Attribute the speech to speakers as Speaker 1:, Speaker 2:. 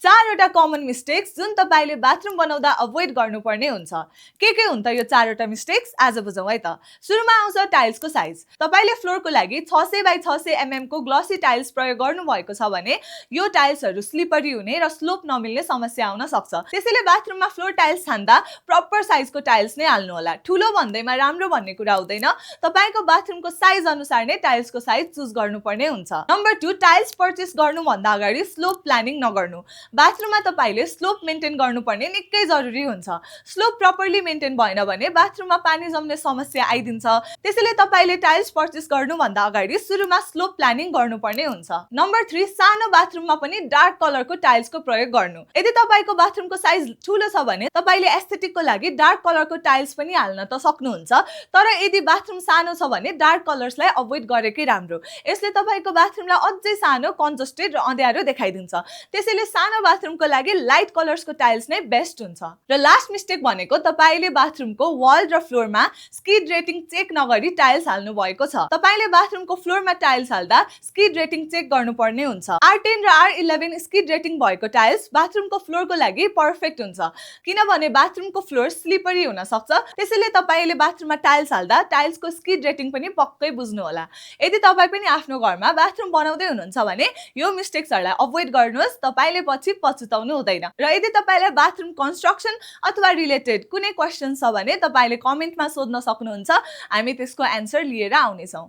Speaker 1: चारवटा common mistakes जुन तपाईले बाथरुम बनाउँदा अभोइड गर्नुपर्ने हुन्छ। के हुन् त यो चारवटा मिस्टेक्स आज बुझौँ है त। सुरुमा आउँछ टाइल्सको साइज। तपाईले फ्लोरको लागि 600 बाइ 600 mm को ग्लसी टाइल्स प्रयोग गर्नु भएको छ भने यो टाइल्सहरु स्लिपरी हुने र स्लोप नमिल्ने समस्या आउन सक्छ। त्यसैले बाथरुममा फ्लोर टाइल्स छान्दा प्रपर साइजको टाइल्स नै हाल्नु होला। ठुलो भन्दैमा राम्रो भन्ने कुरा हुँदैन। तपाईको बाथरुमको साइज अनुसार नै टाइल्सको साइज चुज गर्नुपर्ने हुन्छ। नम्बर 2, टाइल्स पर्चेस गर्नु भन्दा अगाडि स्लोप प्लानिङ नगर्नु। बाथरुममा तपाईले स्लोप मेन्टेन गर्नुपर्ने निकै जरुरी हुन्छ। स्लोप प्रपरली मेन्टेन भएन भने बाथरुममा पानी जम्ने समस्या आइदिन्छ। त्यसैले तपाईले टाइल्स पर्चेस गर्नु भन्दा अगाडि सुरुमा स्लोप प्लानिङ गर्नुपर्ने हुन्छ। नम्बर 3, सानो बाथरुममा पनि डार्क कलरको टाइल्सको प्रयोग गर्नु। यदि तपाईको बाथरुमको साइज ठूलो छ भने तपाईले एस्थेटिकको लागि डार्क कलरको टाइल्स पनि हाल्न त सक्नुहुन्छ, तर यदि बाथरुम सानो छ भने डार्क कलर्सलाई अभोइड गरेकै राम्रो। यसले तपाईको बाथरुमलाई अझै सानो, कन्जस्टेड र अँध्यारो देखाइदिन्छ। त्यसैले सानो बाथरुमको लागि लाइट कलर्सको टाइल्स नै बेस्ट हुन्छ। र लास्ट मिस्टेक भनेको तपाईले बाथरुमको वाल र फ्लोरमा स्किड रेटिङ चेक नगरी टाइल्स हाल्नु भएको छ। तपाईले बाथरुमको फ्लोरमा टाइल्स हाल्दा स्किड रेटिङ चेक गर्नुपर्ने हुन्छ। R10 र R11 स्किड रेटिङ भएको टाइल्स बाथरुमको फ्लोरको लागि पर्फेक्ट हुन्छ, किनभने बाथरुमको फ्लोर स्लिपरी हुन सक्छ। त्यसैले तपाईले बाथरुममा टाइल्स हाल्दा टाइल्सको स्किड रेटिङ पनि पक्कै बुझ्नु होला। यदि तपाई पनि आफ्नो घरमा बाथरुम बनाउँदै हुनुहुन्छ भने यो मिस्टेक्सहरुलाई अभोइड गर्नुहोस्। तपाईले पछि पछुताउनु हुँदैन। र यदि तपाईलाई बाथरुम कन्स्ट्रक्सन अथवा रिलेटेड कुनै क्वेशन छ भने तपाईले कमेन्टमा सोध्न सक्नुहुन्छ। हामी त्यसको एन्सर लिएर आउने छौं।